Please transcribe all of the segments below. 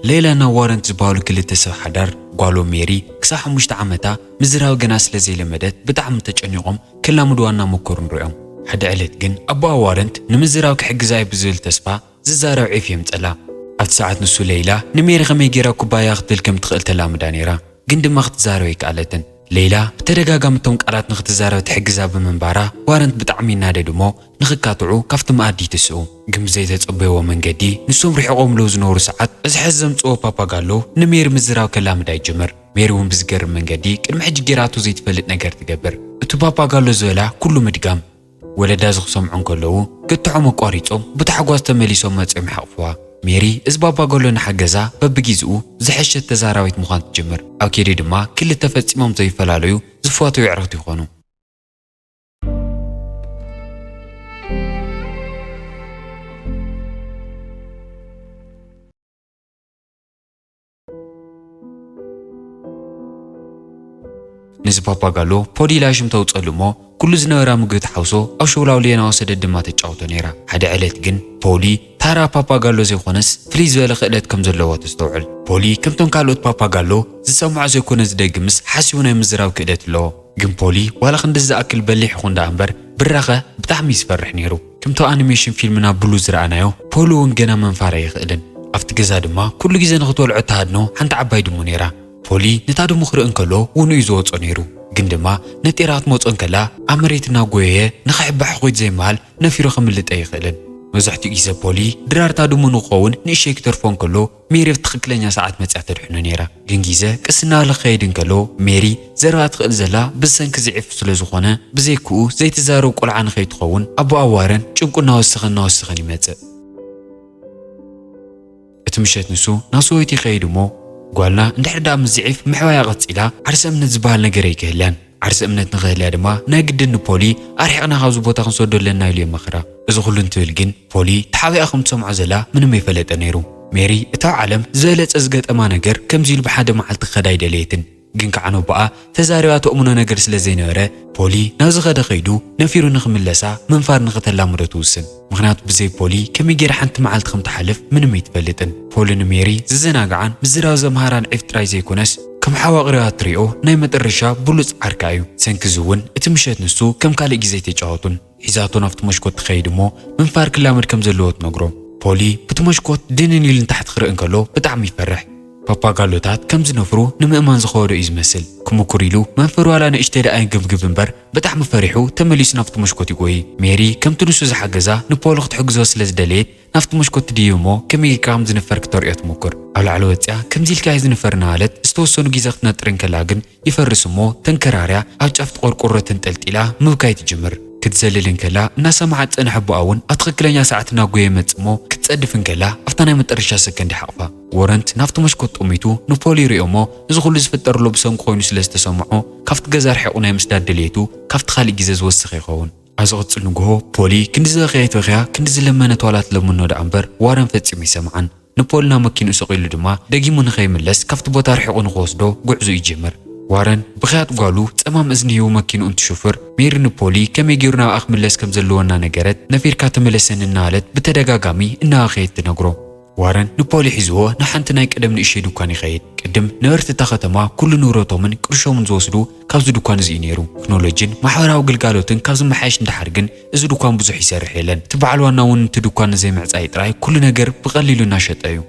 ሌላና ዋረንት ዝበሃሉ ክልተ ሰብ ሓዳር ጓሎም ሜሪ ክሳብ ሓሙሽተ ዓመታ ምዝራብ ገና ስለ ዘይለመደት ብጣዕሚ ተጨኒቖም ክላምድዋ እናመከሩ ንሪኦም። ሓደ ዕለት ግን ኣቦኣ ዋረንት ንምዝራብ ክሕግዛ እዩ ብዝብል ተስፋ ዝዛረብ ዒፍ የምጸላ። ኣብቲ ሰዓት ንሱ ሌላ ንሜሪ ከመይ ጌራ ኩባያ ክትብል ከም ትኽእል ተላምዳ ነይራ፣ ግን ድማ ክትዛረብ ኣይከኣለትን። ሌላ ብተደጋጋሚ እቶም ቃላት ንክትዛረብ ትሕግዛ ብምንባራ ዋረንት ብጣዕሚ ይናደድ እሞ ንኽካትዑ ካብቲ መኣዲ ትስኡ። ግን ብዘይተጸበይዎ መንገዲ ንሶም ርሒቖምሉ ዝነበሩ ሰዓት እዚ ሕዚ ዘምጽኦ ፓፓጋሎ ንሜሪ ምዝራብ ከላምዳ ይጅምር። ሜሪ እውን ብዝገርም መንገዲ ቅድሚ ሕጂ ጌራቶ ዘይትፈልጥ ነገር ትገብር። እቲ ፓፓጋሎ ዝበላ ኩሉ ምድጋም። ወለዳ እዚ ክሰምዑ እንከለዉ ክትዖም ኣቋሪጾም ብታሕጓስ ተመሊሶም መጺኦም ይሓቕፍዋ። ሜሪ እዚ ፓፓጋሎ እናሓገዛ በብጊዜኡ ዝሐሸት ተዛራቢት ምዃን ትጅምር። ኣብ ከይዲ ድማ ክልተ ፈጺሞም ዘይፈላለዩ ዝፋተዩ ኣዕሩኽቲ ይኾኑ። ነዚ ፓፓጋሎ ፖሊ ኢላ ሽም ተውፀሉ እሞ ኩሉ ዝነበራ ምግቢ ተሓውሶ ኣብ ሸውላውሊ እናወሰደት ድማ ተጫውቶ ነይራ። ሓደ ዕለት ግን ፖሊ ታራ ፓፓጋሎ ዘይኮነስ ፍልይ ዝበለ ክእለት ከም ዘለዎ ተስተውዕል። ፖሊ ከምቶም ካልኦት ፓፓጋሎ ዝሰምዖ ዘይኮነ ዝደግምስ ሓሲቡ ናይ ምዝራብ ክእለት ኣለዎ። ግን ፖሊ ዋላ ክንዲ ዝኣክል በሊሕ ይኹን ደኣ እምበር ብራኸ ብጣዕሚ እዩ ዝፈርሕ ነይሩ። ከምቲ ኣኒሜሽን ፊልምና ብሉ ዝረኣናዮ ፖሊ እውን ገና መንፋር ኣይኽእልን። ኣብቲ ገዛ ድማ ኩሉ ግዜ ንኽትበልዖ እትሃድኖ ሓንቲ ዓባይ ድሙ ነይራ። ፖሊ ነታ ድሙ ክርኢ እንከሎ ውንኡ እዩ ዝወጾ ነይሩ። ግን ድማ ነጢራ ክትመጾ እንከላ ኣብ መሬት እናጎየየ ንኽሕባ ሕኹይት ዘይመሃል ነፊሩ ከምልጥ ኣይኽእልን። መብዛሕትኡ ግዜ ፖሊ ድራርታ ድሙ ንክኸውን ንእሸይ ክተርፎ እንከሎ ሜሪ ኣብ ትኽክለኛ ሰዓት መጽያ ተድሕኖ ነይራ። ግን ግዜ ቅስ እናበለ ክኸይድ እንከሎ ሜሪ ዘረባ ትኽእል ዘላ ብሰንኪ ዝዒፍ ስለ ዝኾነ ብዘይክኡ ዘይትዛረብ ቆልዓ ንኸይትኸውን ኣቦኣ ዋረን ጭንቁ እናወሰኸ እናወሰኸን ይመጽእ። እቲ ምሸት ንሱ ናብ ሰወይቲ ይኸይድ እሞ ጓልና እንድሕር ደኣ ምስ ዝዒፍ ምሕዋያ ቀጺላ ዓርሰ እምነት ዝበሃል ነገር ኣይክህልያን። ዓርሰ እምነት ንኽህልያ ድማ ናይ ግድን ንፖሊ ኣርሒቕና ካብዚ ቦታ ክንሰዶ ኣለና ኢሉ የመኽራ። እዚ ኩሉ እንትብል ግን ፖሊ ተሓቢኣ ከም ትሰምዖ ዘላ ምንም ኣይፈለጠ ነይሩ። ሜሪ እታ ዓለም ዝበለጸ ዝገጠማ ነገር ከምዚ ኢሉ ብሓደ መዓልቲ ክኸዳ ኣይደለየትን። ግን ከዓ ነቦኣ ተዛሪባ ተእምኖ ነገር ስለ ዘይነበረ ፖሊ ናብ ዝኸደ ከይዱ ነፊሩ ንኽምለሳ ምንፋር ንኽተላምዶ ትውስን። ምኽንያቱ ብዘይ ፖሊ ከመይ ገይራ ሓንቲ መዓልቲ ከም ትሓልፍ ምንም ኣይትፈልጥን። ፖሊ ንሜሪ ዝዘናግዓን ምዝራብ ዘምሃራን ዒፍ ጥራይ ዘይኮነስ ከም ሓዋ ኣቕሪባ እትሪኦ ናይ መጠረሻ ብሉጽ ዓርካ እዩ። ሰንኪ እዚ እውን እቲ ምሸት ንሱ ከም ካልእ ግዜ ኣይተጫወቱን። ሒዛቶ ናብቲ መሽኮት ትኸይድ እሞ ምንፋር ክላመድ ከም ዘለዎ ትነግሮ። ፖሊ ብቲ መሽኮት ድንን ኢሉ ንታሕቲ ክርኢ እንከሎ ብጣዕሚ ይፈርሕ። ፓፓጋሎታት ከም ዝነፍሩ ንምእማን ዝኸበዶ እዩ ዝመስል። ክምኩር ኢሉ መንፈር ዋላ ንእሽተይ ደኣ ይንግብግብ እምበር ብጣዕሚ ፈሪሑ ተመሊሱ ናብቲ መሽኮት ይጎይ። ሜሪ ከምቲ ንሱ ዝሓገዛ ንፖሊ ክትሕግዞ ስለ ዝደለየት ናብቲ መሽኮት ትድይብ እሞ ከመይ ጌርካ ከም ዝንፈር ክተርእዮ ትምኩር። ኣብ ላዕሊ ወጺኣ ከምዚ ኢልካ እዩ ዝንፈር እናበለት ዝተወሰኑ ግዜ ክትነጥር እንከላ ግን ይፈርስ እሞ ተንከራርያ ኣብ ጫፍ ቆርቆሮ ተንጠልጢላ ምብካይ ትጅምር። ክትዘልል እንከላ እናሰማዓት ዝጸንሐ ኣቦኣ እውን ኣብ ትኽክለኛ ሰዓት እናጎየ ይመጽእ እሞ ክትጸድፍ እንከላ ኣብታ ናይ መጠረሻ ሰከንድ ይሓቕፋ። ዋረንት ናብቲ መሽኮት ጠሚቱ ንፖሊ ይርእዮ እሞ እዚ ኩሉ ዝፍጠር ዘሎ ብሰንኩ ኮይኑ ስለ ዝተሰምዖ ካብቲ ገዛ ርሒቑ ናይ ምስዳድ ድልየቱ ካብቲ ካልእ ግዜ ዝወሰኸ ይኸውን። ኣብ ዝቕጽል ንግሆ ፖሊ ክንዲ ዝበኸየት በኽያ ክንዲ ዝለመነት ዋላ ትለምኖ ደኣ እምበር ዋረን ፈጺሙ ኣይሰምዓን። ንፖል ናብ መኪንኡ ሰቒሉ ድማ ደጊሙ ንኸይምለስ ካብቲ ቦታ ርሒቑ ንኽወስዶ ጉዕዞ ይጅምር። ዋረን ብኽያት ጓሉ ጸማም እዝኒ ሂቡ መኪንኡ እንትሽፍር ሜሪ ንፖሊ ከመይ ገይሩ ናብኣ ክምለስ ከም ዘለዎ እናነገረት ነፊርካ ተመለሰኒ እናበለት ብተደጋጋሚ እናበኸየት ትነግሮ። ዋረን ንፖሊ ሒዝዎ ንሓንቲ ናይ ቀደም ንእሽተይ ድኳን ይኸይድ። ቅድም ነበርቲ እታ ከተማ ኩሉ ንብረቶምን ቅርሾምን ዝወስዱ ካብዚ ድኳን እዚ እዩ ነይሩ። ቴክኖሎጂን ማሕበራዊ ግልጋሎትን ካብ ዝመሓየሽ ንደሓር ግን እዚ ድኳን ብዙሕ ይሰርሕ የለን። እቲ በዓል ዋና እውን እቲ ድኳን ንዘይምዕጻይ ጥራይ ኩሉ ነገር ብቐሊሉ እናሸጠ እዩ።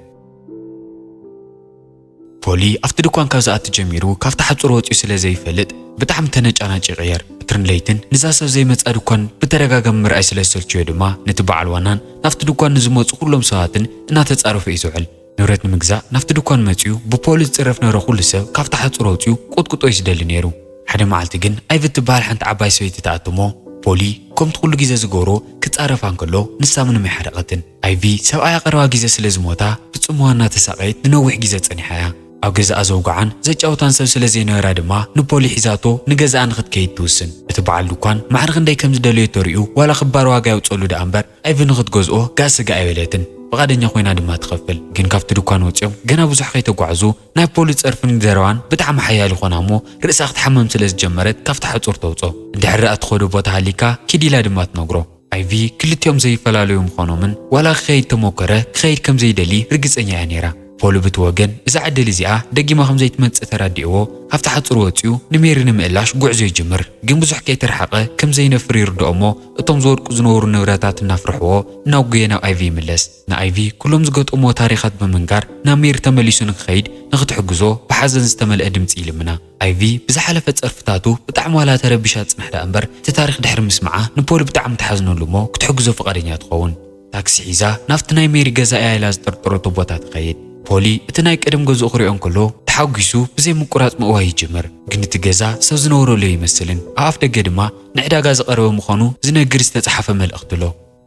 ፖሊ ኣብቲ ድኳን ካብ ዝኣቱ ጀሚሩ ካብቲ ሓጹር ወጺኡ ስለ ዘይፈልጥ ብጣዕሚ ተነጫናጭ ይቕየር። ብትርን ለይትን ንዛ ሰብ ዘይመጻ ድኳን ብተደጋጋሚ ምርኣይ ስለ ዝሰልችዮ ድማ ነቲ በዓል ዋናን ናብቲ ድኳን ንዝመጹ ኩሎም ሰባትን እናተጻረፈ እዩ ዝውዕል። ንብረት ንምግዛእ ናብቲ ድኳን መጺኡ ብፖሊ ዝጽረፍ ነበረ ኩሉ ሰብ ካብቲ ሓጹር ኣውጺኡ ቁጥቁጦ እዩ ዝደሊ ነይሩ። ሓደ መዓልቲ ግን ኣይቪ እትበሃል ሓንቲ ዓባይ ሰበይቲ ትኣቱ እሞ ፖሊ ከምቲ ኩሉ ግዜ ዝገብሮ ክጻረፋ እንከሎ ንሳ ምንም ኣይሓረቐትን። ኣይቪ ሰብኣያ ቀረባ ግዜ ስለ ዝሞታ ብጽምዋ እናተሳቐየት ንነዊሕ ግዜ ጸኒሓ እያ። ኣብ ገዛኣ ዘውግዓን ዘጫውታን ሰብ ስለ ዘይነበራ ድማ ንፖሊ ሒዛቶ ንገዛኣ ንኽትከይድ ትውስን። እቲ በዓል ድኳን ማዕረ ክንደይ ከም ዝደለዮ ተሪኡ ዋላ ክባር ዋጋ የውጽኣሉ ደኣ እምበር ኣይቪ ንኽትገዝኦ ጋእ ስጋእ ኣይበለትን። ፍቓደኛ ኮይና ድማ ትኸፍል። ግን ካብቲ ድኳን ወጺኦም ገና ብዙሕ ከይተጓዕዙ ናይ ፖሊ ጸርፍን ዘረባን ብጣዕሚ ሓያል ይኾና እሞ ርእሳ ክትሓመም ስለ ዝጀመረት ካብቲ ሓጹር ተውጾ። እንድሕር ደኣ ትኸዶ ቦታ ሃሊካ ኪድ ኢላ ድማ ትነግሮ። ኣይቪ ክልቲኦም ዘይፈላለዩ ምዃኖምን ዋላ ክኸይድ ተሞከረ ክኸይድ ከም ዘይደሊ ርግጸኛ እያ ነይራ። ፖሊ ብቲ ወገን እዛ ዕድል እዚኣ ደጊማ ከም ዘይትመጽእ ተረዲእዎ፣ ካብቲ ሓጹር ወጺኡ ንሜሪ ንምእላሽ ጉዕዞ ይጅምር። ግን ብዙሕ ከይተረሓቐ ከም ዘይነፍር ይርድኦ እሞ፣ እቶም ዝወድቁ ዝነበሩ ንብረታት እናፍርሕዎ፣ እናጉየ ናብ ኣይቪ ይምለስ። ንኣይቪ ኩሎም ዝገጠምዎ ታሪኻት ብምንጋር፣ ናብ ሜሪ ተመሊሱ ንክኸይድ ንክትሕግዞ ብሓዘን ዝተመልአ ድምጺ ይልምና። ኣይቪ ብዝሓለፈ ጸርፍታቱ ብጣዕሚ ዋላ ተረቢሻ ትጽናሕ ደኣ እምበር፣ እቲ ታሪኽ ድሕሪ ምስማዓ ንፖሊ ብጣዕሚ ትሓዝነሉ እሞ ክትሕግዞ ፍቓደኛ ትኸውን። ታክሲ ሒዛ ናብቲ ናይ ሜሪ ገዛ እያ ኢላ ዝጠርጠረቶ ቦታ ትኸይድ። ፖሊ እቲ ናይ ቀደም ገዝኡ ክሪኦ እንከሎ ተሓጒሱ ብዘይ ምቁራጽ ምእዋይ ይጅምር። ግን እቲ ገዛ ሰብ ዝነብረሉ ኣይመስልን። ኣብ ኣፍ ደገ ድማ ንዕዳጋ ዝቐረበ ምዃኑ ዝነግር ዝተጻሕፈ መልእኽቲ ኣሎ።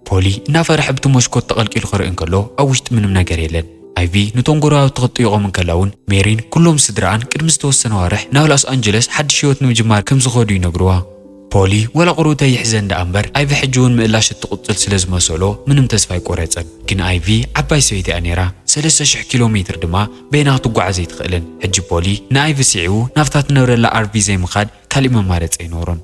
ፖሊ እናፈርሐ ብቲ መስኮት ተቐልቂሉ ክርኢ እንከሎ ኣብ ውሽጢ ምንም ነገር የለን። ኣይቪ ነቶም ጎረባብቲ ክትጥይቖም እንከላ እውን ሜሪን ኩሎም ስድራኣን ቅድሚ ዝተወሰነ ዋርሕ ናብ ሎስ ኣንጀለስ ሓድሽ ህይወት ንምጅማር ከም ዝኸዱ ይነግርዋ። ፖሊ ዋላ ቁሩብተይ ይሕዘን ደኣ እምበር ኣይቪ ሕጂ እውን ምእላሽ እትቕጽል ስለ ዝመሰሎ ምንም ተስፋ ኣይቆረጸን። ግን ኣይቪ ዓባይ ሰበይቲ እያ ነይራ። ሰለስተ ሽሕ ኪሎ ሜትር ድማ በይና ክትጓዓዝ ኣይትኽእልን። ሕጂ ፖሊ ንኣይቪ ስዒቡ ናብታ ትነብረላ ኣርቪ ዘይምኻድ ካሊእ መማረፂ ኣይነበሮን።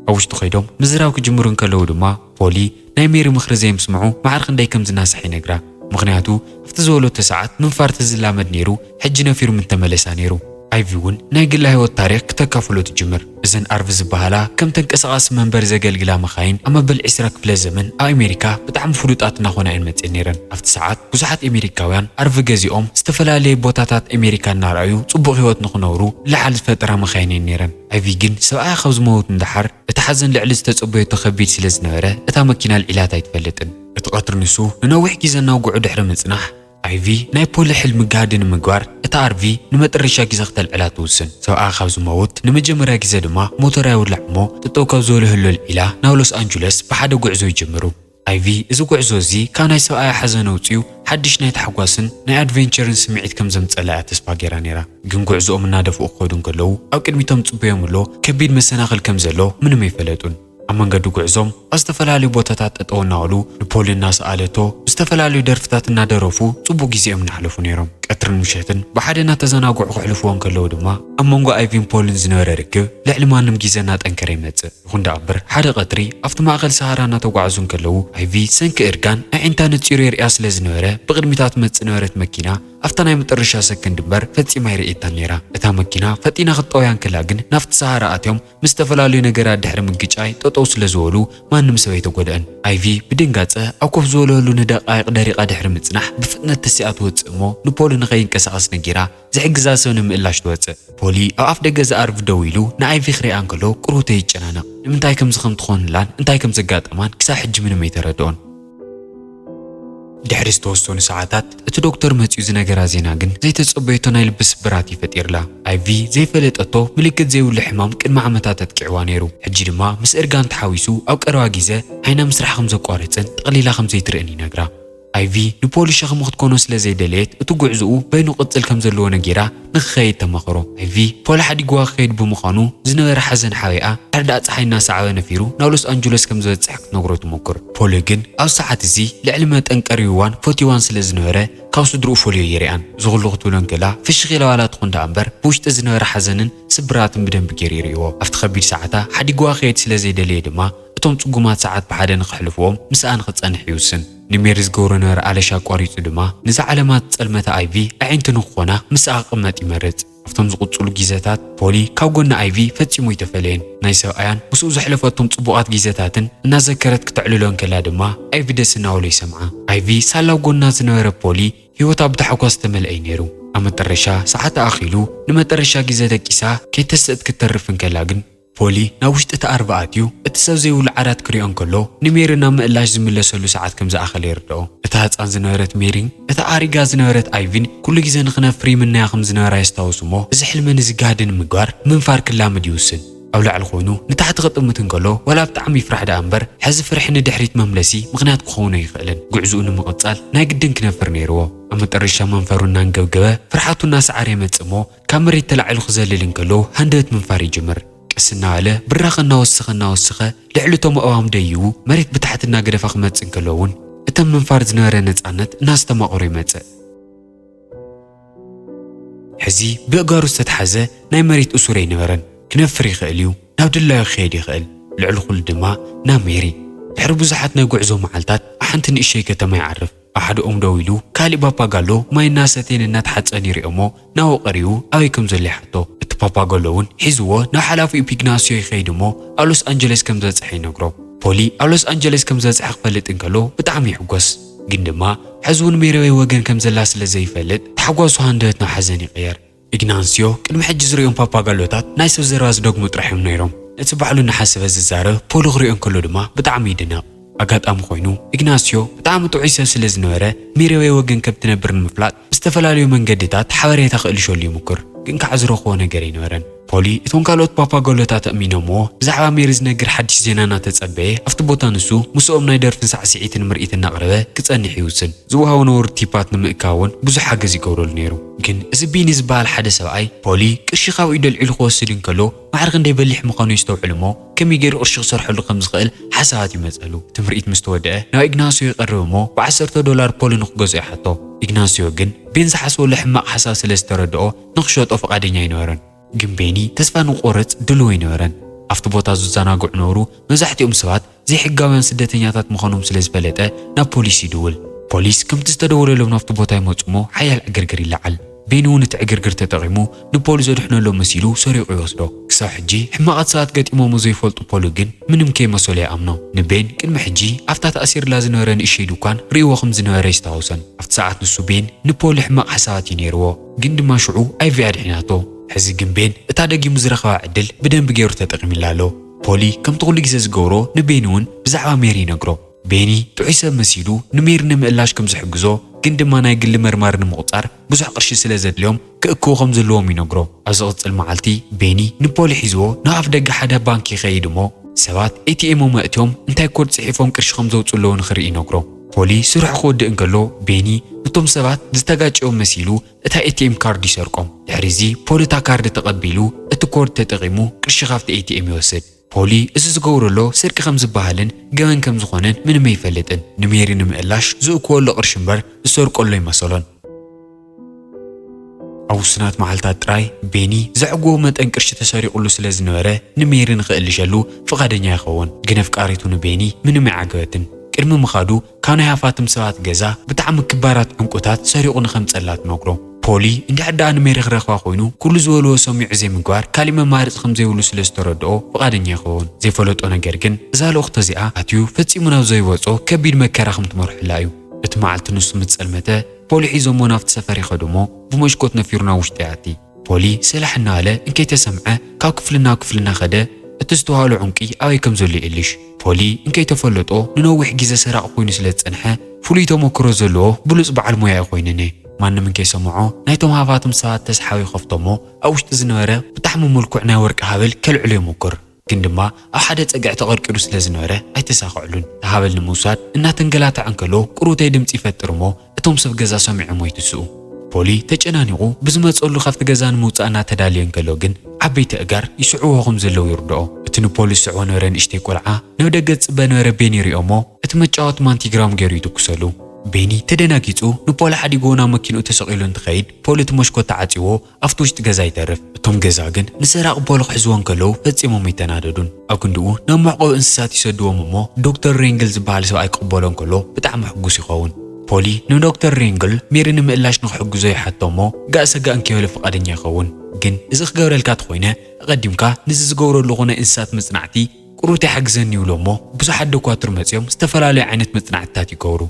ኣብ ውሽጢ ከይዶም ምዝራብ ክጅምሩ እንከለዉ ድማ ፖሊ ናይ ሜሪ ምኽሪ ዘይምስምዑ ማዕረ ክንደይ ከም ዝናሳሕ ይነግራ። ምኽንያቱ ኣብቲ ዝበለቶ ሰዓት ምንፋር ተዝላመድ ነይሩ ሕጂ ነፊሩ ምተመለሳ ነይሩ። ኣይቪ እውን ናይ ግላ ህይወት ታሪኽ ክተካፍሎ ትጅምር። እዘን ኣርቪ ዝበሃላ ከም ተንቀሳቓሲ መንበሪ ዘገልግላ መኻይን ኣብ መበል ዕስራ ክፍለ ዘመን ኣብ ኣሜሪካ ብጣዕሚ ፍሉጣት እናኾና እየን መፅየን ነይረን። ኣብቲ ሰዓት ብዙሓት ኣሜሪካውያን ኣርቪ ገዚኦም ዝተፈላለየ ቦታታት ኣሜሪካ እናረኣዩ ፅቡቕ ህይወት ንኽነብሩ ልዓል ዝፈጠራ መኻይን እየን ነይረን። ኣይቪ ግን ሰብኣያ ካብ ዝመውት ንደሓር እቲ ሓዘን ልዕሊ ዝተፀበየቶ ከቢድ ስለ ዝነበረ እታ መኪና ኣልዒላታ ኣይትፈልጥን። እቲ ቀትሪ ንሱ ንነዊሕ ግዜ እናውግዑ ድሕሪ ምፅናሕ ኣይቪ ናይ ፖሊ ሕልሚ ጋህዲ ንምግባር እታ ኣርቪ ንመጠረሻ ግዜ ክተልዕላ ትውስን። ሰብኣያ ካብ ዝመውት ንመጀመርያ ግዜ ድማ ሞተራ የውላዕ እሞ ጠጠው ካብ ዝበሎ ህሎ ኣልዒላ ናብ ሎስ ኣንጀለስ ብሓደ ጉዕዞ ይጅምሩ። ኣይቪ እዚ ጉዕዞ እዚ ካብ ናይ ሰብኣያ ሓዘን ኣውፂኡ ሓድሽ ናይ ታሕጓስን ናይ ኣድቬንቸርን ስምዒት ከም ዘምፀላ እያ ተስፋ ገይራ ነይራ። ግን ጉዕዞኦም እናደፍኡ ክኸዱ እንከለዉ ኣብ ቅድሚቶም ፅበዮም ኣሎ ከቢድ መሰናኽል ከም ዘሎ ምንም ኣይፈለጡን። ኣብ መንገዲ ጉዕዞም ኣብ ዝተፈላለዩ ቦታታት ጠጠው እናበሉ ንፖሊ እናሰኣለቶ ብዝተፈላለዩ ደርፍታት እናደረፉ ፅቡቅ ግዜኦም እናሕለፉ ነይሮም። ቀትርን ምሸትን ብሓደ እናተዘናግዑ ከሕልፍዎ እንከለዉ ድማ ኣብ መንጎ ኣይቪን ፖልን ዝነበረ ርክብ ልዕሊ ማንም ግዜ እናጠንከረ ይመፅእ። ይኹን ደኣ እምበር ሓደ ቀትሪ ኣብቲ ማእከል ሰሃራ እናተጓዕዙ እንከለዉ ኣይቪ ሰንኪ እርጋን ኣዒንታ ነፂሩ የርእያ ስለ ዝነበረ ብቕድሚታ ትመፅእ ነበረት መኪና ኣብታ ናይ መጠረሻ ሰከንድ እምበር ፈጺማ ኣይርእየታን ነይራ። እታ መኪና ፈጢና ክትጠውያ እንከላ ግን ናብቲ ሰሃራ ኣትዮም ምስ ዝተፈላለዩ ነገራት ድሕሪ ምግጫይ ጠጠው ስለ ዝበሉ ማንም ሰብ ኣይተጎድአን። ኣይቪ ብድንጋጸ ኣብ ኮፍ ዝበለሉ ንደቃይቕ ደሪቓ ድሕሪ ምጽናሕ ብፍጥነት ተሲኣ ትወጽእ እሞ ንፖሊ ንኸይንቀሳቐስ ነጊራ ዝሕግዛ ሰብ ንምእላሽ ትወጽእ። ፖሊ ኣብ ኣፍ ደገ እዛ ኣርቪ ደው ኢሉ ንኣይቪ ክሪኣ እንከሎ ቁሩብተይ ይጨናነቕ። ንምንታይ ከምዚ ከም ትኾንላን እንታይ ከም ዘጋጠማን ክሳብ ሕጂ ምንም ኣይተረድኦን። ድሕሪ ዝተወሰኑ ሰዓታት እቲ ዶክተር መጺኡ ዝነገራ ዜና ግን ዘይተጸበየቶ ናይ ልቢ ስብራት እዩ ፈጢርላ። ኣይቪ ዘይፈለጠቶ ምልክት ዘይብሉ ሕማም ቅድሚ ዓመታት ኣጥቂዕዋ ነይሩ። ሕጂ ድማ ምስ እርጋን ተሓዊሱ ኣብ ቀረባ ግዜ ዓይና ምስራሕ ከም ዘቋረጸን ጠቕሊላ ከም ዘይትርእን ይነግራ። ኣይቪ ንፖሊ ሸኽሚ ክትኮኖ ስለ ዘይደለየት እቲ ጉዕዞኡ በይኑ ቅጽል ከም ዘለዎ ነጊራ ንክኸይድ ተማኽሮ። ኣይቪ ፖሊ ሓዲግዋ ክኸይድ ብምዃኑ ዝነበረ ሓዘን ሓቢኣ ድሕሪ ዳኣ ጸሓይ እናሰዓበ ነፊሩ ናብ ሎስ ኣንጀለስ ከም ዝበጽሕ ክትነግሮ ትሞክር። ፖሊ ግን ኣብ ሰዓት እዚ ልዕሊ መጠን ቀሪብዋን ፈትይዋን ስለ ዝነበረ ካብ ስድርኡ ፈልዮ ይሪኣን። እዚ ኩሉ ክትብሎ እንከላ ፍሽኽ ኢላ ዋላ ትኹን ደኣ እምበር ብውሽጢ ዝነበረ ሓዘንን ስብራትን ብደንቢ ገይሩ ይርእይዎ። ኣብቲ ከቢድ ሰዓታ ሓዲግዋ ክኸይድ ስለ ዘይደለየ ድማ እቶም ጽጉማት ሰዓት ብሓደ ንኽሕልፍዎም ምስኣ ንኽጸንሕ ይውስን። ንሜሪ ዝገብሮ ነበረ ኣለሻ ኣቋሪጹ ድማ ንዛ ዓለማት ዝጸልመታ ኣይቪ ኣዒንቲ ንኽኾና ምስኣ ክቕመጥ ይመርጽ። ኣብቶም ዝቕጽሉ ግዜታት ፖሊ ካብ ጎኒ ኣይቪ ፈጺሙ ኣይተፈለየን። ናይ ሰብኣያን ምስኡ ዘሕለፈቶም ጽቡቓት ግዜታትን እናዘከረት ክተዕልሎ እንከላ ድማ ኣይቪ ደስ እናበሎ ይሰምዓ። ኣይቪ ሳላ ኣብ ጎና ዝነበረ ፖሊ ህይወታ ብታሕጓስ ዝተመልአ እዩ ነይሩ። ኣብ መጠረሻ ሰዓት ኣኺሉ ንመጠረሻ ግዜ ደቂሳ ከይተስእት ክትተርፍ እንከላ ግን ፖሊ ናብ ውሽጢ እቲ ኣርባ ኣትዩ እቲ ሰብ ዘይብሉ ዓራት ክሪኦ እንከሎ ንሜሪ ናብ ምእላሽ ዝምለሰሉ ሰዓት ከም ዝኣኸለ ይርድኦ። እታ ህጻን ዝነበረት ሜሪን እታ ኣሪጋ ዝነበረት ኣይቪን ኩሉ ግዜ ንኽነፍር ይምነያ ከም ዝነበራ የስታውስ እሞ እዚ ሕልመን እዚ ጋህዲ ንምግባር ምንፋር ክላመድ ይውስን። ኣብ ላዕሊ ኮይኑ ንታሕቲ ክጥምት እንከሎ ዋላ ብጣዕሚ ይፍራሕ ደኣ እምበር ሕዚ ፍርሒ ንድሕሪት መምለሲ ምኽንያት ክኸውን ኣይኽእልን። ጉዕዝኡ ንምቕጻል ናይ ግድን ክነፍር ነይርዎ። ኣብ መጠረሻ መንፈሩ እናንገብገበ ፍርሓቱ እናሰዓረ ይመጽእ እሞ ካብ መሬት ተላዒሉ ክዘልል እንከሎ ሃንደበት ምንፋር ይጅምር። ቀስ እናበለ ብራኸ እናወሰኸ እናወሰኸ ልዕሊ እቶም ኣእዋም ደይቡ መሬት ብታሕቲ እናገደፋ ክመጽእ እንከሎ እውን እተን ምንፋር ዝነበረ ነጻነት እናስተማቐሮ ይመጽእ። ሕዚ ብእጋሩ ዝተትሓዘ ናይ መሬት እሱር ኣይነበረን። ክነፍር ይኽእል እዩ፣ ናብ ድላዩ ክኸይድ ይኽእል፣ ልዕሊ ኩሉ ድማ ናብ ሜሪ። ድሕሪ ብዙሓት ናይ ጉዕዞ መዓልታት ኣብ ሓንቲ ንእሸይ ከተማ ይዓርፍ። ኣብ ሓደ ኦም ደው ኢሉ፣ ካሊእ ፓፓጋሎ ማይ እናሰተየን እናተሓጸን ይሪኦሞ፣ ናብኡ ቀሪቡ ኣበይ ከም ዘሎ ይሓቶ። እቲ ፓፓጋሎ እውን ሒዝዎ ናብ ሓላፊኡ ፒግናስዮ ይኸይድ እሞ፣ ኣብ ሎስ ኣንጀለስ ከም ዝበጽሐ ይነግሮ። ፖሊ ኣብ ሎስ ኣንጀለስ ከም ዝበጽሐ ክፈልጥ እንከሎ ብጣዕሚ ይሕጎስ። ግን ድማ ሕዚ እውን ሜሪ ኣበይ ወገን ከም ዘላ ስለ ዘይፈልጥ፣ ታሕጓሱ ሃንደበት ናብ ሓዘን ይቕየር። ኢግናስዮ ቅድሚ ሕጂ ዝሪኦም ፓፓጋሎታት ናይ ሰብ ዘረባ ዝደግሙ ጥራሕ እዮም ነይሮም። ነቲ ባዕሉ እናሓሰበ ዝዛረብ ፖሊ ክሪኦ እንከሎ ድማ ብጣዕሚ ይድነቕ። ኣጋጣሚ ኮይኑ ኢግናስዮ ብጣዕሚ ጥዑይ ሰብ ስለ ዝነበረ፣ ሜሪ ኣበይ ወገን ከም ትነብር ንምፍላጥ ብዝተፈላለዩ መንገድታት ሓበሬታ ክእልሸሉ ይምኩር። ግን ከዓ ዝረኽቦ ነገር ኣይነበረን። ፖሊ እቶም ካልኦት ፓፓጋሎታት ኣእሚኖምዎ ብዛዕባ ሜሪ ዝነግር ሓድሽ ዜና እናተጸበየ ኣብቲ ቦታ ንሱ ምስኦም ናይ ደርፍን ሳዕስዒትን ምርኢት እናቕረበ ክጸንሕ ይውስን። ዝወሃቦ ነውሪ ቲፓት ንምእካብ እውን ብዙሕ ሓገዝ ይገብረሉ ነይሩ። ግን እዚ ቤኒ ዝበሃል ሓደ ሰብኣይ ፖሊ ቅርሺ ካብ ኢዱ ኣልዒሉ ክወስድ እንከሎ ማዕረ ክንደይ በሊሕ ምዃኑ የስተውዕል እሞ ከመይ ገይሩ ቅርሺ ክሰርሐሉ ከም ዝኽእል ሓሳባት ይመጸሉ። እቲ ምርኢት ምስ ተወደአ ናብ ኢግናስዮ ይቐርብ እሞ ብዓሰርተ ዶላር ፖሊ ንክገዝኦ ይሓቶ። ኢግናስዮ ግን ቤን ዝሓሰበሉ ሕማቕ ሓሳብ ስለ ዝተረድኦ ንክሸጦ ፍቓደኛ ኣይነበረን። ግን ቤኒ ተስፋ ንቆርጽ ድሉው ኣይነበረን። ኣብቲ ቦታ ዝዘናግዑ ነበሩ። መብዛሕትኦም ሰባት ዘይሕጋውያን ስደተኛታት ምዃኖም ስለ ዝፈለጠ ናብ ፖሊስ ይድውል። ፖሊስ ከምቲ ዝተደወለሎም ናብቲ ቦታ ይመጹ እሞ ሓያል ዕግርግር ይለዓል። ቤኒ እውን እቲ ዕግርግር ተጠቒሙ ንፖሊ ዘድሕነሎም መሲሉ ሰሪቑ ይወስዶ። ክሳብ ሕጂ ሕማቓት ሰባት ገጢሞሞ ዘይፈልጡ ፖሊ ግን ምንም ከይመሰሎ ይኣምኖ። ንቤን ቅድሚ ሕጂ ኣብታ ተኣሲርላ ዝነበረ ንእሽተይ ድኳን ርእይዎ ከም ዝነበረ ይስታውሰን። ኣብቲ ሰዓት ንሱ ቤን ንፖሊ ሕማቕ ሓሳባት እዩ ነይርዎ፣ ግን ድማ ሽዑ ኣይቪ ኣድሒናቶ። ሕዚ ግን ቤን እታ ደጊሙ ዝረኸባ ዕድል ብደንቢ ገይሩ ተጠቒምላ ኣሎ። ፖሊ ከምቲ ኩሉ ግዜ ዝገብሮ ንቤኒ እውን ብዛዕባ ሜሪ ይነግሮ። ቤኒ ጥዑይ ሰብ መሲሉ ንሜሪ ንምእላሽ ከም ዝሕግዞ፣ ግን ድማ ናይ ግሊ መርማሪ ንምቑጻር ብዙሕ ቅርሺ ስለ ዘድልዮም ክእክቡ ከም ዘለዎም ይነግሮ። ኣብ ዝቕጽል መዓልቲ ቤኒ ንፖሊ ሒዝዎ ናብ ኣፍ ደገ ሓደ ባንክ ይኸይድ እሞ ሰባት ኤቲኤሞም ኣእትዮም እንታይ ኮድ ጽሒፎም ቅርሺ ከም ዘውጽኡ ኣለዉ ንኽርኢ ይነግሮ። ፖሊ ስርሑ ክወድእ እንከሎ ቤኒ ነቶም ሰባት ዝተጋጨዮም መሲሉ እታ ኤቲኤም ካርድ ይሰርቆም። ድሕሪ እዚ ፖሊ እታ ካርድ ተቐቢሉ እቲ ኮድ ተጠቒሙ ቅርሺ ካብቲ ኤቲኤም ይወስድ። ፖሊ እዚ ዝገብሮ ዘሎ ስርቂ ከም ዝበሃልን ገበን ከም ዝኾነን ምንም ኣይፈልጥን። ንሜሪ ንምእላሽ ዝእክቦ ኣሎ ቅርሺ እምበር ዝሰርቆ ኣሎ ኣይመሰሎን። ኣብ ውሱናት መዓልታት ጥራይ ቤኒ ዘዕግቦ መጠን ቅርሺ ተሰሪቑሉ ስለ ዝነበረ ንሜሪ ንኽእልሸሉ ፍቓደኛ ይኸውን። ግን ኣፍቃሪቱ ንቤኒ ምንም ኣይዓገበትን። ቅድሚ ምኻዱ ካብ ናይ ሃፋትም ሰባት ገዛ ብጣዕሚ ክባራት ዕንቁታት ሰሪቑ ንኸምጸላ ትነግሮ። ፖሊ እንድሕር ደኣ ንሜሪ ክረኽባ ኮይኑ ኩሉ ዝበልዎ ሰሚዑ ዘይምግባር ካሊእ መማረፂ ከም ዘይብሉ ስለ ዝተረድኦ ፍቓደኛ ይኸውን። ዘይፈለጦ ነገር ግን እዛ ልእኽቶ እዚኣ ኣትዩ ፈጺሙ ናብ ዘይወጾ ከቢድ መከራ ከም ትመርሐላ እዩ። እቲ መዓልቲ ንሱ ምስ ጸልመተ ፖሊ ሒዞሞ ናብቲ ሰፈር ይኸዱ እሞ ብመስኮት ነፊሩ ናብ ውሽጢ ይኣቲ። ፖሊ ሰላሕ እናበለ እንከይተሰምዐ ካብ ክፍሊ ናብ ክፍሊ እናኸደ እቲ ዝተዋህሎ ዕንቂ ኣበይ ከም ዘሎ ይእልሽ። ፖሊ እንከይተፈለጦ ንነዊሕ ግዜ ሰራቒ ኮይኑ ስለ ዝጸንሐ ፍሉይ ተመክሮ ዘለዎ ብሉጽ በዓል ሞያ እዩ ኮይኑኒ። ማንም እንከይሰምዖ ናይቶም ሃፋትም ሰባት ተስሓቢ ይኸፍቶ እሞ ኣብ ውሽጢ ዝነበረ ብጣዕሚ ምልኩዕ ናይ ወርቂ ሃብል ከልዕሎ ይሙክር። ግን ድማ ኣብ ሓደ ጸግዒ ተቐርቂሩ ስለ ዝነበረ ኣይተሳኽዕሉን። እቲ ሃብል ንምውሳድ እናተንገላተዐ እንከሎ ቁሩተይ ድምጺ ይፈጥር እሞ እቶም ሰብ ገዛ ሰሚዖሞ ይትስኡ። ፖሊ ተጨናኒቑ ብዝመጸሉ ካብቲ ገዛ ንምውጻእ እናተዳለየ እንከሎ ግን ዓበይቲ ኣእጋር ይስዕብዎ ከም ዘለዉ ይርድኦ። እቲ ንፖሊ ዝስዕቦ ነበረ ንእሽተይ ቆልዓ ናብ ደገ ዝጽበ ነበረ ቤኒ ይሪኦ እሞ እቲ መጫወቲ ማንቲግራም ገይሩ ይትኩሰሉ። ቤኒ ተደናጊጹ ንፖሊ ሓዲግዎ ናብ መኪንኡ ተሰቒሉ እንትኸይድ ፖሊ እቲ መስኮት ተዓጺዎ ኣብቲ ውሽጢ ገዛ ይተርፍ። እቶም ገዛ ግን ንሰራቒ ፖሊ ክሕዝዎ እንከለዉ ፈጺሞም ኣይተናደዱን። ኣብ ክንድኡ ናብ መዕቆቢ እንስሳት ይሰድዎም እሞ ዶክተር ሬንግል ዝበሃል ሰብኣይ ክቕበሎ እንከሎ ብጣዕሚ ሕጉስ ይኸውን። ፖሊ ንዶክተር ሬንግል ሜሪ ንምእላሽ ንክሕግዞ ይሓቶ እሞ ጋእ ሰጋእ እንከይበለ ፍቓደኛ ይኸውን። ግን እዚ ክገብረልካ ተኾይነ ኣቐዲምካ ንዚ ዝገብረሉ ኾነ እንስሳት መጽናዕቲ ቁሩብ ተሓግዘኒ ይብሎ እሞ ብዙሓት ዶኳትር መጺኦም ዝተፈላለዩ ዓይነት መጽናዕትታት ይገብሩ።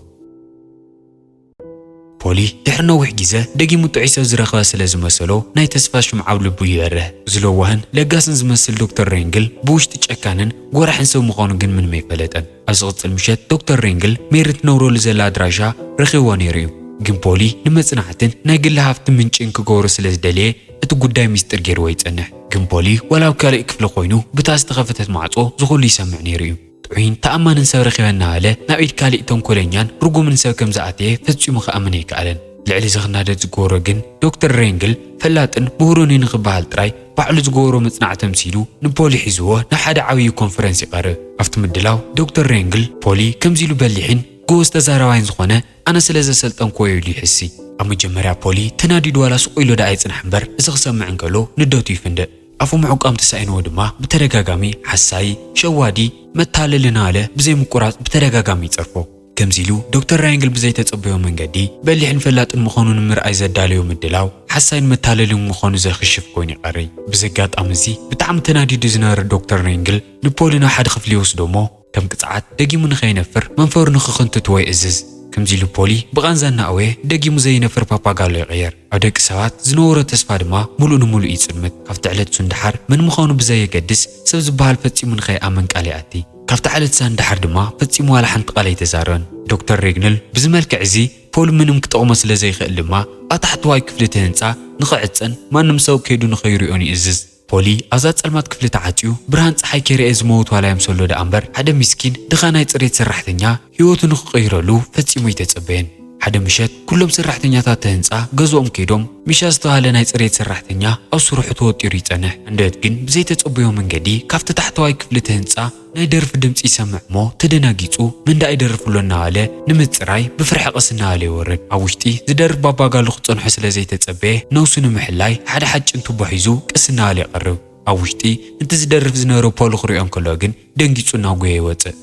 ፖሊ ድሕሪ ነዊሕ ግዜ ደጊሙ ጥዑይ ሰብ ዝረኸበ ስለ ዝመሰሎ ናይ ተስፋ ሽምዓ ኣብ ልቡ ይበርህ። እዚ ለዋህን ለጋስን ዝመስል ዶክተር ሬንግል ብውሽጢ ጨካንን ጎራሕን ሰብ ምዃኑ ግን ምንም ኣይፈለጠን። ኣብ ዝቕጽል ምሸት ዶክተር ሬንግል ሜሪ ትነብረሉ ዘላ ኣድራሻ ረኺብዎ ነይሩ እዩ። ግን ፖሊ ንመጽናዕትን ናይ ግሊ ሃፍቲ ምንጭን ክገብሮ ስለ ዝደለየ እቲ ጉዳይ ሚስጥር ገይርዎ ይጸንሕ። ግን ፖሊ ዋላ ኣብ ካልእ ክፍሊ ኮይኑ ብታ ዝተኸፈተት ማዕጾ ዝኹሉ ይሰምዕ ነይሩ እዩ። ጥዑይን ተኣማንን ሰብ ረኺበ እናበለ ናብ ኢድ ካሊእ ተንኮለኛን ርጉምን ሰብ ከም ዝኣተየ ፈጺሙ ክኣምን ኣይከኣለን። ልዕሊ እዚ ክናደድ ዝገብሮ ግን ዶክተር ሬንግል ፈላጥን ምሁርን እዩ ንኽበሃል ጥራይ ባዕሉ ዝገበሮ መጽናዕቲ ኣምሲሉ ንፖሊ ሒዝዎ ናብ ሓደ ዓብዪ ኮንፈረንስ ይቐርብ። ኣብቲ ምድላው ዶክተር ሬንግል ፖሊ ከምዚ ኢሉ በሊሕን ጎበዝ ተዛራባይን ዝኾነ ኣነ ስለ ዘሰልጠንክዎ እዩ ኢሉ ይሕሲ። ኣብ መጀመርያ ፖሊ ተናዲዱ ዋላ ስቕ ኢሉ ደኣ ይጽናሕ እምበር እዚ ክሰምዕ እንከሎ ንደቱ ይፍንድእ። ኣፉ ምዕቋም ተሳኢንዎ ድማ ብተደጋጋሚ ሓሳዪ፣ ሸዋዲ፣ መታለሊ እናበለ ብዘይምቁራጽ ብተደጋጋሚ ይጸርፎ። ከምዚ ኢሉ ዶክተር ራይንግል ብዘይተጸበዮ መንገዲ በሊሕን ፈላጥን ምዃኑ ንምርኣይ ዘዳለዮ ምድላው ሓሳይን መታለልን ምዃኑ ዘኽሽፍ ኮይኑ ይቐርይ። ብዚ ኣጋጣሚ እዚ ብጣዕሚ ተናዲዱ ዝነበረ ዶክተር ራይንግል ንፖሊ ናብ ሓደ ክፍሊ ይወስዶ እሞ ከም ቅጽዓት ደጊሙ ንኸይነፍር መንፈሩ ንኽኽንትትዎ ይእዝዝ። ከምዚ ኢሉ ፖሊ ብቓንዛ እናእወየ ደጊሙ ዘይነፍር ፓፓጋሎ ይቕየር። ኣብ ደቂ ሰባት ዝነበሮ ተስፋ ድማ ምሉእ ንምሉእ ይጽልምት። ካብቲ ዕለት እሱ ንደሓር መን ምዃኑ ብዘየገድስ ሰብ ዝበሃል ፈጺሙ ንኸይኣምን ቃል ይኣቲ። ካብቲ ዕለት እሳ ንደሓር ድማ ፈጺሙ ዋላ ሓንቲ ቃል ኣይተዛረበን። ዶክተር ሬግነል ብዚ መልክዕ እዚ ፖል ምንም ክጠቕሞ ስለ ዘይክእል ድማ ኣብ ታሕተዋይ ክፍሊ እቲ ህንጻ ንኽዕጸን ማንም ሰብ ከይዱ ንኸይሪኦን ይእዝዝ። ፖሊ ኣብዛ ጸልማት ክፍሊ ተዓጽዩ ብርሃን ጸሓይ ከይረኣየ ዝመውት ዋላ ይምሰሎ ደኣ እምበር ሓደ ሚስኪን ድኻ ናይ ጽሬት ሰራሕተኛ ህይወቱ ንኽቕይረሉ ፈጺሙ ኣይተጸበየን። ሓደ ምሸት ኩሎም ሰራሕተኛታት እቲ ህንጻ ገዝኦም ከይዶም ሚሻ ዝተባህለ ናይ ጽሬት ሰራሕተኛ ኣብ ስርሑ ተወጢሩ ይጸንሕ። ዕለት ግን ብዘይተጸበዮ መንገዲ ካብቲ ታሕተዋይ ክፍሊ እቲ ህንጻ ናይ ደርፊ ድምጺ ይሰምዕ እሞ ተደናጊጹ መን ደኣ ይደርፍ ኣሎ እናበለ ንምጽራይ ብፍርሒ ቀስ እናበለ ይወርድ። ኣብ ውሽጢ ዝደርፍ ባባጋሎ ክጸንሖ ስለ ዘይተጸበየ ነብሱ ንምሕላይ ሓደ ሓጭን ቱቦ ሒዙ ቀስ እናበለ ይቐርብ። ኣብ ውሽጢ ነቲ ዝደርፍ ዝነበረ ፖል ክሪኦ እንከሎ ግን ደንጊጹ እናጎየ ይወጽእ።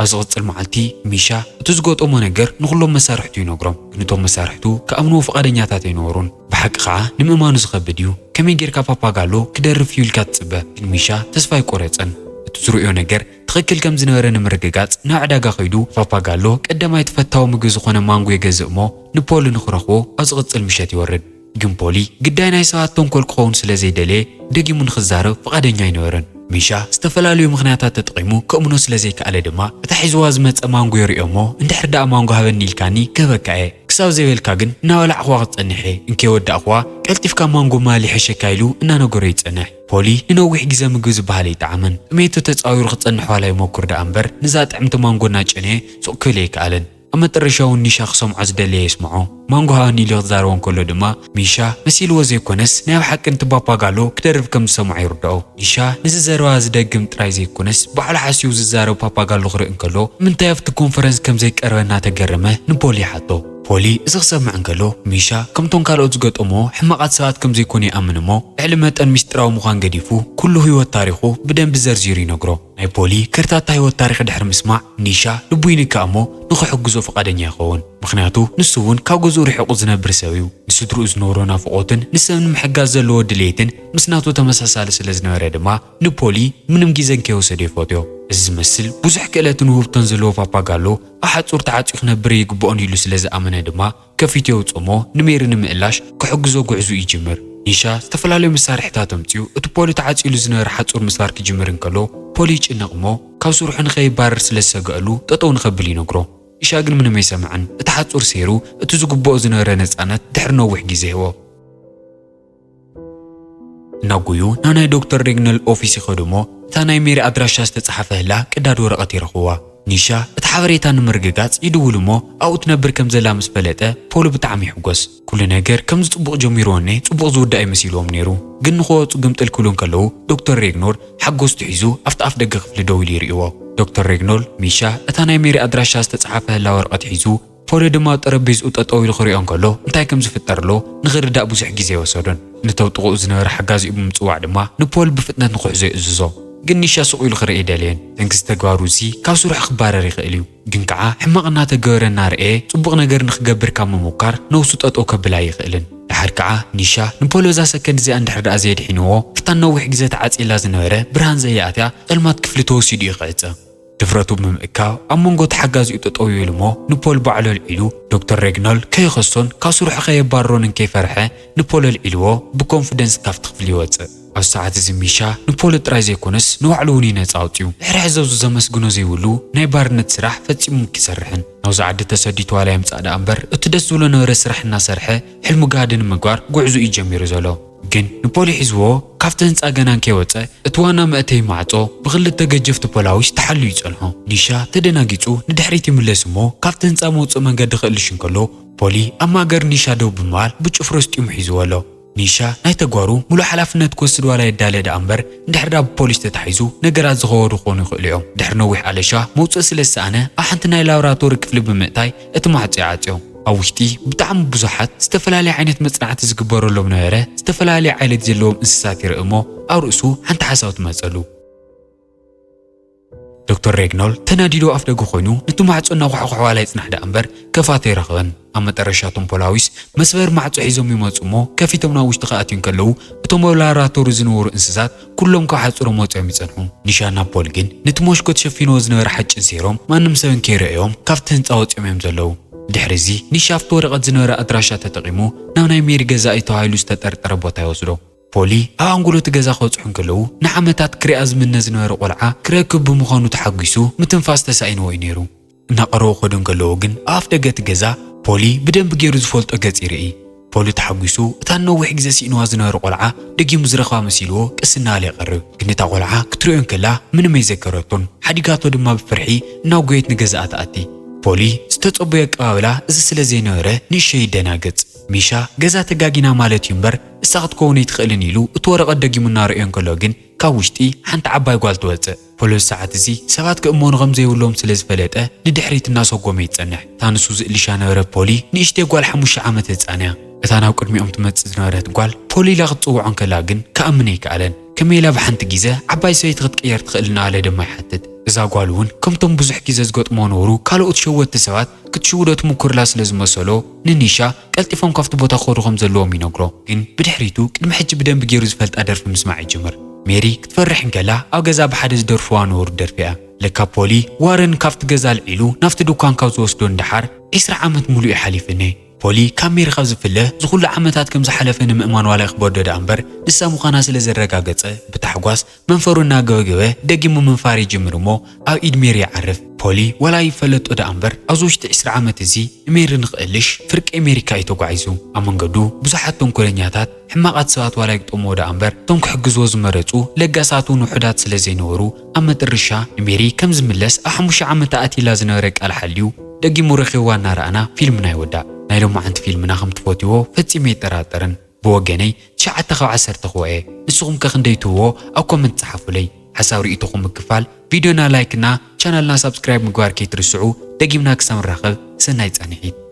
ኣብ ዝቕጽል መዓልቲ ሚሻ እቲ ዝገጠሞ ነገር ንኹሎም መሳርሕቱ ይነግሮም። ግን እቶም መሳርሕቱ ክኣምንዎ ፍቓደኛታት ኣይነበሩን። ብሓቂ ኸኣ ንምእማኑ ዝኸብድ እዩ። ከመይ ጌርካ ፓፓጋሎ ክደርፍ እዩ ኢልካ ትጽበ? ግን ሚሻ ተስፋ ኣይቆረጸን። እቲ ዝርእዮ ነገር ትኽክል ከም ዝነበረ ንምርግጋጽ ናብ ዕዳጋ ከይዱ ፓፓጋሎ ቀዳማይ ተፈታዊ ምግቢ ዝኾነ ማንጎ ይገዝእ እሞ ንፖሊ ንኽረኽቦ ኣብ ዝቕጽል ምሸት ይወርድ። ግን ፖሊ ግዳይ ናይ ሰባት ተንኮል ክኸውን ስለ ዘይደለየ ደጊሙ ንኽዛረብ ፍቓደኛ ኣይነበረን። ሚሻ ዝተፈላለዩ ምኽንያታት ተጠቒሙ ከእምኖ ስለ ዘይከኣለ ድማ እታ ሒዝዋ ዝመጸ ማንጎ የርእዮ እሞ እንድሕር ደኣ ማንጎ ሃበኒ ኢልካኒ ክህበካ እየ፣ ክሳብ ዘይበልካ ግን እናበላዕኽዋ ክትጸንሕ እየ፣ እንከይወዳእኽዋ ቀልጢፍካ ማንጎ ምባል ይሕሸካ ኢሉ እናነገሮ ይጸንሕ። ፖሊ ንነዊሕ ግዜ ምግቢ ዝበሃል ኣይጠዓመን። ጥሜቱ ተጻዊሩ ክጸንሕ ዋላ ይሞክር ደኣ እምበር ነዛ ጥዕምቲ ማንጎ እናጨነየ ሱቕ ክብል ኣይከኣለን። ኣብ መጠረሻ እውን ኒሻ ክሰምዖ ዝደለየ የስምዖ። ማንጎ ሃበኒ ኢሉ ክዛረቦ እንከሎ ድማ ሚሻ መሲልዎ ዘይኮነስ ናይ ኣብ ሓቂ ነቲ ፓፓጋሎ ክደርፍ ከም ዝሰምዖ ይርድኦ። ኒሻ ነዚ ዘረባ ዝደግም ጥራይ ዘይኮነስ ባዕሉ ሓሲቡ ዝዛረብ ፓፓጋሎ ክርኢ እንከሎ ንምንታይ ኣብቲ ኮንፈረንስ ከም ዘይቀርበ እናተገረመ ንፖሊ ይሓቶ። ፖሊ እዚ ክሰምዕ እንከሎ ሚሻ ከምቶም ካልኦት ዝገጠምዎ ሕማቓት ሰባት ከም ዘይኮኑ ይኣምን እሞ ልዕሊ መጠን ሚስጢራዊ ምዃን ገዲፉ ኩሉ ህይወት ታሪኹ ብደንቢ ዘርዚሩ ይነግሮ። ናይ ፖሊ ከርታታ ህይወት ታሪኽ ድሕሪ ምስማዕ ኒሻ ልቡ ይንካእ እሞ ንኽሕግዞ ፍቓደኛ ይኸውን። ምኽንያቱ ንሱ እውን ካብ ገዝኡ ርሒቑ ዝነብር ሰብ እዩ። ንስድርኡ ዝነበሮ ናፍቖትን ንሰብ ንምሕጋዝ ዘለዎ ድሌትን ምስ ናቱ ተመሳሳሊ ስለ ዝነበረ ድማ ንፖሊ ምንም ግዜ እንከይወሰደ ይፈትዮ። እዚ ዝመስል ብዙሕ ክእለትን ውህብቶን ዘለዎ ፓፓጋሎ ኣብ ሓጹር ተዓጽዩ ክነብር ኣይግብኦን ኢሉ ስለ ዝኣመነ ድማ ከፊቱ የውጽኦ እሞ ንሜሪ ንምእላሽ ክሕግዞ ጉዕዙ ይጅምር። ኒሻ ዝተፈላለዩ መሳርሒታት ኣምጺኡ እቲ ፖሊ ተዓጺሉ ዝነበረ ሓጹር ምስባር ክጅምር እንከሎ ፖሊ ይጭነቕ እሞ ካብ ስርሑ ንኸይባረር ስለ ዝሰግኣሉ ጠጠው ንኸብል ይነግሮ። ኒሻ ግን ምንም ኣይሰምዐን። እቲ ሓጹር ሰይሩ እቲ ዝግብኦ ዝነበረ ነጻነት ድሕሪ ነዊሕ ግዜ ይህቦ። እናጎዩ ናብ ናይ ዶክተር ሬግነል ኦፊስ ይኸዱ እሞ እታ ናይ ሜሪ ኣድራሻ ዝተጻሓፈ ህላ ቅዳድ ወረቐት ይረኽብዋ። ኒሻ እቲ ሓበሬታ ንምርግጋጽ ይድውል እሞ ኣብኡ ትነብር ከም ዘላ ምስ ፈለጠ ፖሎ ብጣዕሚ ይሕጎስ። ኩሉ ነገር ከምዚ ጽቡቕ ጀሚርዎ እኔ ጽቡቕ ዝውዳእ እዩ መሲልዎም ነይሩ። ግን ንኽወጹ ግምጥል ክብሉ እንከለዉ ዶክተር ሬግኖር ሓጎስቱ ሒዙ ኣብቲ ኣፍ ደገ ክፍሊ ደው ኢሉ ይርእይዎ። ዶክተር ሬግኖል ሚሻ እታ ናይ ሜሪ ኣድራሻ ዝተጻሓፈ ህላ ወረቐት ሒዙ ፖሎ ድማ ኣብ ጠረጴዝኡ ጠጠው ኢሉ ክሪኦ እንከሎ እንታይ ከም ዝፍጠር ኣሎ ንኽርዳእ ብዙሕ ግዜ ኣይወሰዶን። ነቶም ጥቕኡ ዝነበረ ሓጋዚኡ ብምጽዋዕ ድማ ንፖል ብፍጥነት ንኽሕዞ ይእዝዞ። ግን ኒሻ ስቕ ኢሉ ክርኢ ኣይደለየን። ሰንኪ እዚ ተግባሩ እዚ ካብ ስርሑ ክባረር ይኽእል እዩ። ግን ከኣ ሕማቕ እናተገበረ እናረኣየ ጽቡቕ ነገር ንኽገብር ካብ ምሙካር ነብሱ ጠጠው ከብል ኣይኽእልን። ደሓር ከኣ ኒሻ ንፖል በዛ ሰከንድ እዚኣ እንድሕር ደኣ ዘየድሒንዎ ኣብታ ነዊሕ ግዜ ተዓጽይላ ዝነበረ ብርሃን ዘየኣትያ ጸልማት ክፍሊ ተወሲዱ እዩ ክዕጸ። ድፍረቱ ብምእካብ ኣብ መንጎ ተሓጋዚኡ ጠጠው ይብል እሞ ንፖል ባዕሉ ኣልዒሉ ዶክተር ሬግኖል ከይኸሶን ካብ ስርሑ ከየባርሮን እንከይፈርሐ ንፖል ኣልዒልዎ ብኮንፊደንስ ካብቲ ክፍሊ ይወጽእ። ኣብዚ ሰዓት እዚ ሚሻ ንፖል ጥራይ ዘይኮነስ ንባዕሉ እውን እዩ ነጻ ኣውጺኡ። ሕርሕ ዘብዙ ዘመስግኖ ዘይብሉ ናይ ባርነት ስራሕ ፈጺሙ ክሰርሕን ናብዚ ዓዲ ተሰዲቱ ዋላ ይምጻእ ደኣ እምበር እቲ ደስ ዝብሎ ነበረ ስራሕ እናሰርሐ ሕልሙ ጋህዲ ንምግባር ጉዕዞ እዩ ጀሚሩ ዘሎ። ግን ንፖሊ ሒዝዎ ካብቲ ህንጻ ገና እንከይወጸ እቲ ዋና መእተዊ ማዕጾ ብኽልተ ገጀፍቲ ፖላዊስ ተሓሉ ይጸንሖ። ኒሻ ተደናጊጹ ንድሕሪት ይምለስ እሞ ካብቲ ህንጻ መውጽኢ መንገዲ ክእልሽ እንከሎ ፖሊ ኣብ ማእገር ኒሻ ደው ብምባል ብጭፍሩ ኣስጢሙ ሒዝዎ ኣሎ። ኒሻ ናይ ተግባሩ ሙሉእ ሓላፍነት ክወስድ ዋላ ይዳለ ደኣ እምበር እንድሕር ደኣ ብፖሊስ ተታሒዙ ነገራት ዝኸበዱ ክኾኑ ይኽእሉ እዮም። ድሕሪ ነዊሕ ኣለሻ መውጽኢ ስለ ዝሰኣነ ኣብ ሓንቲ ናይ ላብራቶሪ ክፍሊ ብምእታይ እቲ ማዕጾ ይዓጽዮ። ኣብ ውሽጢ ብጣዕሚ ብዙሓት ዝተፈላለየ ዓይነት መጽናዕቲ ዝግበረሎም ነበረ ዝተፈላለየ ዓይነት ዘለዎም እንስሳት ይርኢ እሞ ኣብ ርእሱ ሓንቲ ሓሳብ ትመጸሉ። ዶክተር ሬግኖል ተናዲዶ ኣፍ ደገ ኮይኑ ነቲ ማዕጾ እናኳሕኳሕ ዋላ ይጽናሕ ደኣ እምበር ከፋቶ ኣይረኸበን። ኣብ መጠረሻ እቶም ፖላዊስ መስበር ማዕጾ ሒዞም ይመጹ እሞ ከፊቶም ናብ ውሽጢ ክኣትዩ እንከለዉ እቶም ኣብ ላብራቶሪ ዝነበሩ እንስሳት ኩሎም ካብ ሓጹሮም ወጺኦም ይጸንሑ። ኒሻና ፖል ግን ነቲ ሞሽኮ ተሸፊንዎ ዝነበረ ሓጭን ሰይሮም ማንም ሰብ እንከይረኣዮም ካብቲ ህንጻ ወጺኦም እዮም ዘለዉ። ድሕሪ እዚ ኒሻ ኣብቲ ወረቐት ዝነበረ ኣድራሻ ተጠቒሙ ናብ ናይ ሜሪ ገዛኢ ተባሂሉ ዝተጠርጠረ ቦታ ይወስዶ። ፖሊ ኣብ ኣንጎሎ እቲ ገዛ ክበጽሑ እንከለዉ ንዓመታት ክሪኣ ዝምነ ዝነበረ ቆልዓ ክረክብ ብምዃኑ ተሓጒሱ ምትንፋስ ተሳኢንዎ እዩ ነይሩ። እናቐረቡ ክኸዱ እንከለዉ ግን ኣብ ኣፍ ደገ እቲ ገዛ ፖሊ ብደንቢ ገይሩ ዝፈልጦ ገጽ ይርኢ። ፖሊ ተሓጒሱ እታ ነዊሕ ግዜ ስኢንዋ ዝነበረ ቆልዓ ደጊሙ ዝረኽባ መሲልዎ ቀስ እናበለ ይቐርብ። ግን እታ ቆልዓ ክትሪኦ እንከላ ምንም ኣይዘከረቶን። ሓዲጋቶ ድማ ብፍርሒ እናጎየት ንገዛኣ ትኣቲ። ፖሊ ዝተጸበዮ ኣቀባብላ እዚ ስለ ዘይነበረ ንእሸ ይደናገጽ። ሚሻ ገዛ ተጋጊና ማለት እዩ እምበር እሳ ክትከውን ኣይትኽእልን ኢሉ እቲ ወረቐት ደጊሙ እናረእዮ እንከሎ ግን ካብ ውሽጢ ሓንቲ ዓባይ ጓል ትወጽእ። ፖሊ እዚ ሰዓት እዚ ሰባት ክእመኑ ከም ዘይብሎም ስለ ዝፈለጠ ንድሕሪት እናሰጎመ ይጸንሕ። እታ ንሱ ዝእልሻ ነበረ ፖሊ ንእሽተይ ጓል ሓሙሽተ ዓመት ህጻን እያ። እታ ናብ ቅድሚኦም ትመጽእ ዝነበረት ጓል ፖሊ ኢላ ክትጽውዖ እንከላ ግን ክኣምን ኣይከኣለን። ከመይ ኢላ ብሓንቲ ግዜ ዓባይ ሰበይቲ ክትቅየር ትኽእል እናበለ ድማ ይሓትት። እዛ ጓል እውን ከምቶም ብዙሕ ግዜ ዝገጥሞ ነውሩ ካልኦት ሸወድቲ ሰባት ክትሽውዶ ትምኩርላ ስለ ዝመሰሎ ንኒሻ ቀልጢፎም ካብቲ ቦታ ክኸዱ ከም ዘለዎም ይነግሮ። ግን ብድሕሪቱ ቅድሚ ሕጂ ብደንቢ ገይሩ ዝፈልጣ ደርፊ ምስማዕ ይጅምር። ሜሪ ክትፈርሕ እንከላ ኣብ ገዛ ብሓደ ዝደርፍዋ ነውሩ ደርፊ እያ። ለካ ፖሊ ዋረን ካብቲ ገዛ ኣልዒሉ ናብቲ ድኳን ካብ ዝወስዶ ንደሓር ዒስራ ዓመት ሙሉእ እዩ ሓሊፍኒ። ፖሊ ካብ ሜሪ ካብ ዝፍለ ዝኹሉ ዓመታት ከም ዝሓለፈ ንምእማን ዋላ ይኽበዶ ደኣ እምበር ንሳ ምዃና ስለ ዘረጋገጸ ብታሕጓስ መንፈሩ እናገበገበ ደጊሙ ምንፋር ይጅምር እሞ ኣብ ኢድ ሜሪ ይዓርፍ። ፖሊ ዋላ ይፈለጦ ደኣ እምበር ኣብዚ ውሽጢ ዒስራ ዓመት እዚ ንሜሪ ንኽእልሽ ፍርቂ ኣሜሪካ እዩ ተጓዒዙ። ኣብ መንገዱ ብዙሓት ተንኮለኛታት ሕማቓት ሰባት ዋላ ይግጠምዎ ደኣ እምበር እቶም ክሕግዝዎ ዝመረጹ ለጋሳት እውን ውሑዳት ስለ ዘይነበሩ ኣብ መጠረሻ ንሜሪ ከም ዝምለስ ኣብ ሓሙሽተ ዓመት ተኣትይላ ዝነበረ ቃል ሓልዩ ደጊሙ ረኺብዋ እናረኣና ፊልምና ይወዳእ። ናይ ሎማዓንቲ ፊልምና ከም ትፈትይዎ ፈጺመ ኣይጠራጠርን። ብወገነይ ትሽዓተ ካብ ዓሰርተ ክህቦ እየ። ንስኹም ከ ክንደይ ትህብዎ ኣብ ኮመንት ጸሓፉለይ። ሓሳብ ርእይቶኹም ምክፋል፣ ቪድዮና ላይክ እና ቻናልና ሳብስክራይብ ምግባር ከይትርስዑ። ደጊምና ክሳብ ንራኸብ ሰናይ ጻንሒት።